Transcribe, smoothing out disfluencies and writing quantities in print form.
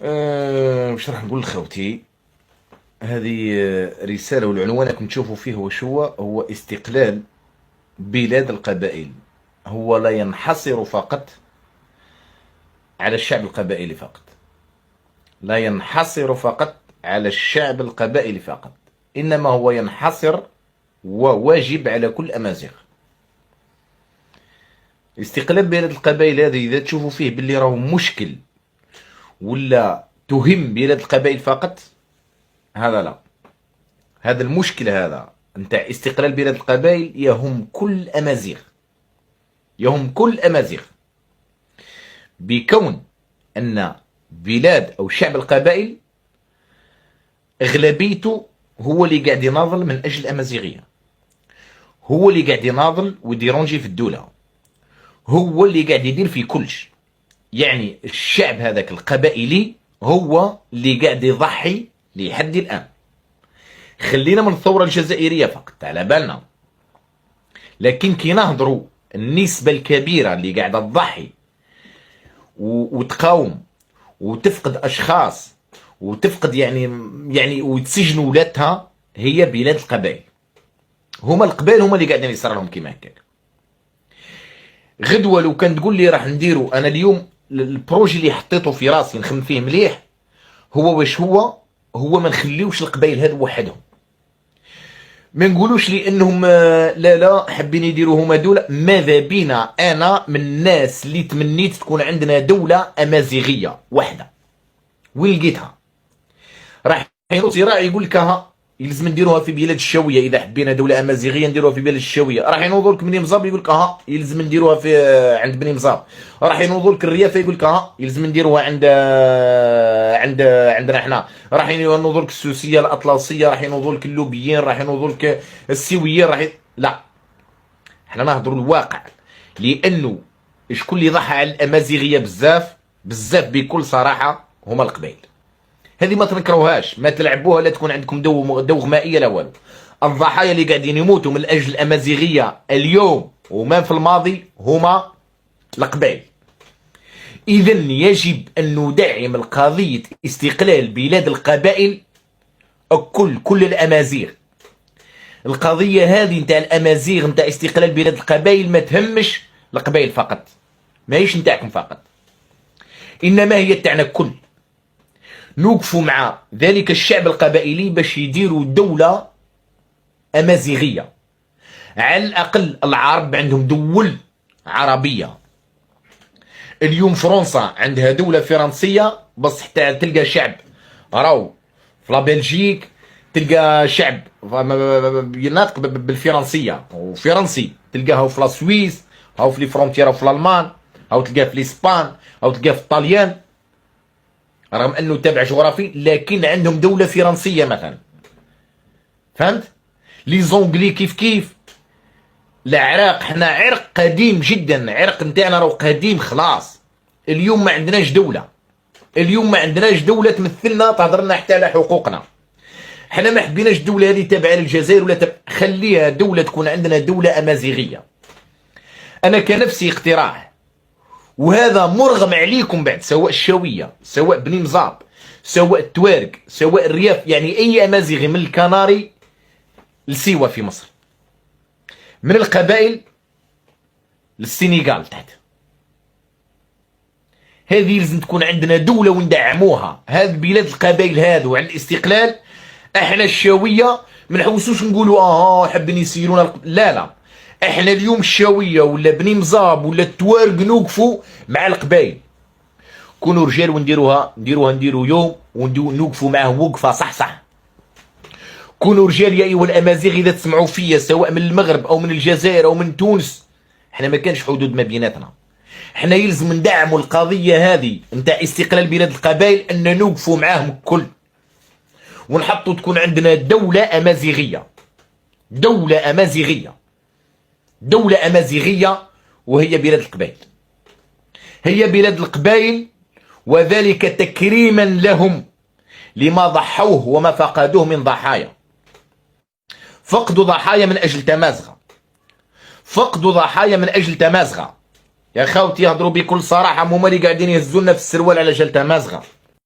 واش راح نقول لخوتي؟ هذه رسالة، والعنوان راكم تشوفوا فيه واش هو؟ هو استقلال بلاد القبائل. هو لا ينحصر فقط على الشعب القبائلي فقط، لا ينحصر فقط على الشعب القبائلي فقط، إنما هو ينحصر وواجب على كل أمازيغ. استقلال بلاد القبائل هذه، إذا تشوفوا فيه باللي راهو مشكل ولا تهم بلاد القبائل فقط، هذا لا. هذا المشكل هذا نتاع استقلال بلاد القبائل يهم كل الأمازيغ، يهم كل الأمازيغ، بكون أن بلاد أو شعب القبائل أغلبيته هو اللي قاعد يناضل من أجل الأمازيغية، هو اللي قاعد يناضل وي déranger في الدولة، هو اللي قاعد يدير في كلش. يعني الشعب هذاك القبائلي هو اللي قاعد يضحي لحد الآن. خلينا من الثورة الجزائرية فقط، على بالنا، لكن كي نهضروا النسبة الكبيرة اللي قاعدة تضحي وتقاوم وتفقد أشخاص وتفقد يعني وتسجنوا ولادها هي بلاد القبائل. هما القبائل هما اللي قاعدين يصير لهم كيما هكاك. غدوه لو كان تقول لي راح نديرو، انا اليوم ال projet اللي حطيته في راسي نخمم فيه مليح هو واش هو؟ هو ما نخليوش القبائل هذو وحدهم، ما نقولوش لي انهم لا لا حابين يديروا هما دولة. ماذا بينا؟ انا من الناس اللي تمنيت تكون عندنا دولة امازيغية واحدة. وين لقيتها؟ راح ينوض صراع يقول لك ها يلزم نديروها في بلاد الشاويه، اذا حبينا دولة امازيغيه نديروها في بلاد الشاويه. راح ينوضوا لك بني مزاب يقول لك ها يلزم نديروها في عند بني مزاب. راح ينوضوا لك الريافه يقول لك ها يلزم نديروها عند عندنا احنا. راح ينوضوا لك السوسيه الاطلسيه، راح ينوضوا لك اللوبيين، راح ينوضوا لك السيويين، لا، احنا نهضروا الواقع، لانه شكون اللي ضحى على الامازيغية بزاف بزاف بكل صراحه؟ هما القبائل. هذه ما تنكروهاش، ما تلعبوها، لا تكون عندكم دوغمائيه لا والو. الضحايا اللي قاعدين يموتوا من اجل الامازيغية اليوم وما في الماضي هما القبائل. اذا يجب ان ندعم القضية استقلال بلاد القبائل، كل الامازيغ. القضية هذه نتاع الامازيغ، نتاع استقلال بلاد القبائل، ما تهمش القبائل فقط، ماهيش نتاعكم فقط، انما هي تاعنا كل. نوقفوا مع ذلك الشعب القبائلي باش يديروا دولة أمازيغية. على الأقل العرب عندهم دول عربية. اليوم فرنسا عندها دولة فرنسية، بصح حتى تلقى شعب راهو في la Belgique، تلقى شعب ينطق بالفرنسية وفرنسي، تلقاه في la Suisse، هاو في les frontières في الالمان، هاو تلقاه في الاسبان، هاو تلقاه في الطليان، رغم انه تابع جغرافي لكن عندهم دولة فرنسية مثلا، فهمت؟ les Anglais كيف كيف. العراق، حنا عرق قديم جدا، عرق نتاعنا راهو قديم خلاص. اليوم ما عندناش دولة، اليوم ما عندناش دولة تمثلنا، تهضر لنا حتى على حقوقنا. حنا ما حبيناش الدولة هذه تابعة للجزائر ولا خليها دولة، تكون عندنا دولة أمازيغية. أنا كنفسي اقتراح، وهذا مرغم عليكم بعد، سواء الشاوية، سواء بني مزاب، سواء التوارق، سواء الرياف، يعني أي أمازيغي من الكناري لسيوة في مصر، من القبائل للسنغال تحت، هذه لازم تكون عندنا دولة وندعموها. هذه بلاد القبائل هذو على الاستقلال. احنا الشاوية ما نحوسوش نقولوا حابين يسيرونا، لا لا، احنا اليوم الشاوية ولا بني مزاب ولا التوارق نوقفوا مع القبائل. كونوا رجال ونديروها، نديروها، نديروا يوم ونوقفوا معاهم وقفة صح صح. كونوا رجال يا ايها الامازيغ، اذا تسمعوا فيا سواء من المغرب او من الجزائر او من تونس، احنا ما كانش حدود ما بيناتنا. احنا يلزم ندعموا القضية هذه نتاع استقلال بلاد القبائل، ان نوقفوا معاهم الكل ونحطوا تكون عندنا دولة امازيغيه، دولة امازيغيه، دولة امازيغيه، وهي بلاد القبائل، هي بلاد القبائل، وذلك تكريما لهم لما ضحوه وما فقدوه من ضحايا. فقدوا ضحايا من اجل تمازغه، فقدوا ضحايا من اجل تمازغه. يا خاوتي يهضروا بكل صراحه، هما اللي قاعدين يهزونا في السروال على جال تمازغه.